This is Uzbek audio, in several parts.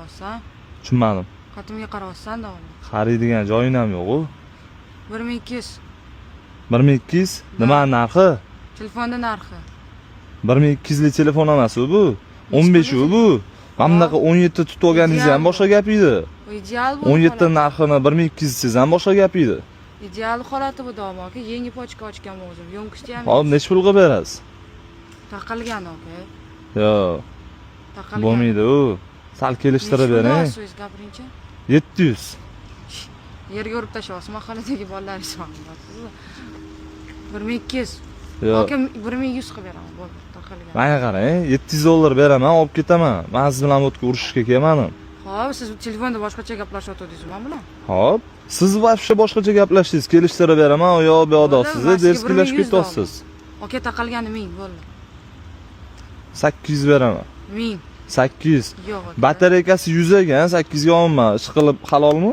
Qarayapsan? Tushunmadim. Qatimga qarayapsan, dog'im. Qaraydigan joying ham yo'q-u. 1200. 1200? Nimani narxi? Telefonda narxi. 1200 lik telefon emas u bu. 15 u bu. Mana bunaqa 17 tutib olganingiz ham boshqa gap edi. Bu ideal bu. 17 narxini 1200 desangiz ham boshqa gap edi. Ideal holati bu, dog'im aka. Yangi pochka ochganman o'zim. Ёмкость i ham. Hop, nechi pul qilib berasiz? Taqilgan, aka. Yo'q, Taqilgan. bo'lmaydi u. Sal kelishtirib Nechi pul bering. olasiz, gapiringchi. 700. Yerga urib tashlayapsiz, mahalladagi bolalar. 1200. Yo'q. Aka, 1100 qilib beraman, bo'ldi, taqilgan. Menga qarang, 700 dollar beraman, olib ketaman. Men siz bilan bu yerga urushishga kelmadim. Xo'p, siz telefonda boshqacha gaplashyotgandingiz men bilan. Hop, siz вообще boshqacha gaplashdingiz, kelishtirib beraman, u yoq bu yoq deyapsiz, Bo'ldi, man sizga derskilashib 1100. ketyapsiz. Aka, taqilgani 1000 bo'ldi. 800 beraman. 1000. 800. Yo'q, aka. Batareykasi 100 ekan, 800 ga olma. Ish qilib halolmi?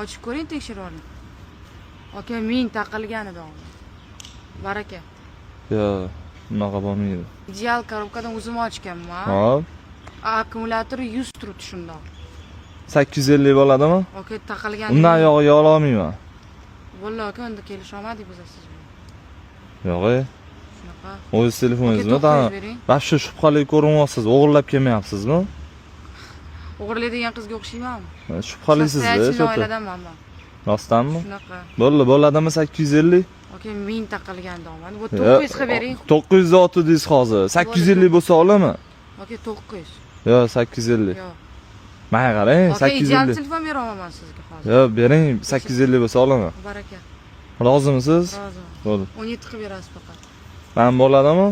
Ochib ko'ring, tekshirib oling. Aka, 1000 taqilgani, dog'im. Baraka. Yo'q, unaqa bo'lmaydi. Ideal коробка dan o'zim ochganman. Hop, Akkumulyatori 100 turibdi shundoq. 850 bo'ladimi? Aka, taqilgani. Undan yog'iga ololmayman. Bo'ldi, aka, unda kelisha olmadik biz siz bilan. Yo'q, e. Shunaqa. O'z telefoningizmi? Aka, 900 bering. Вообще shubhali ko'rinyapsiz, o'g'irlab kelmayapsizmi? O'g'irlaydigan qizga o'xshaymanmi? Shubhalisiz-da, Состоятельный что-то. oiladanman man. Rostdanmi? Shunaqa. Bo'ldi, bo'ladimi 850? Aka, 1000 taqilgan dog'man. Bu 900 qilib bering. 900 otdingiz hozir. 850 bo'lsa olaman. Aka, 900. Yo'q, 850. Yo'q. Menga qarang, Aka, ideal 850. telefon bera olmayman sizga hozir. Yo'q, bering, 850 bo'lsa olaman. Baraka. Rozimisiz? Roziman. Bo'ldi. 17 qilib berasiz faqat. Man bo'ladimi?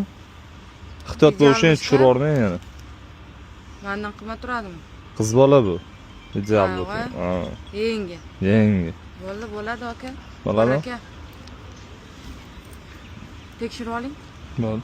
Ehtiyot bo'lishing, Idealmisizlar? tushirib yubormang yana. Mandan qimmat turadimi? Qiz bola bu. Ideal bu. Ha, Ha, Yangi. yangi. Bo'ldi, bo'ladi, aka. Bo'ladi? Baraka. Tekshirib oling. Bo'ldi.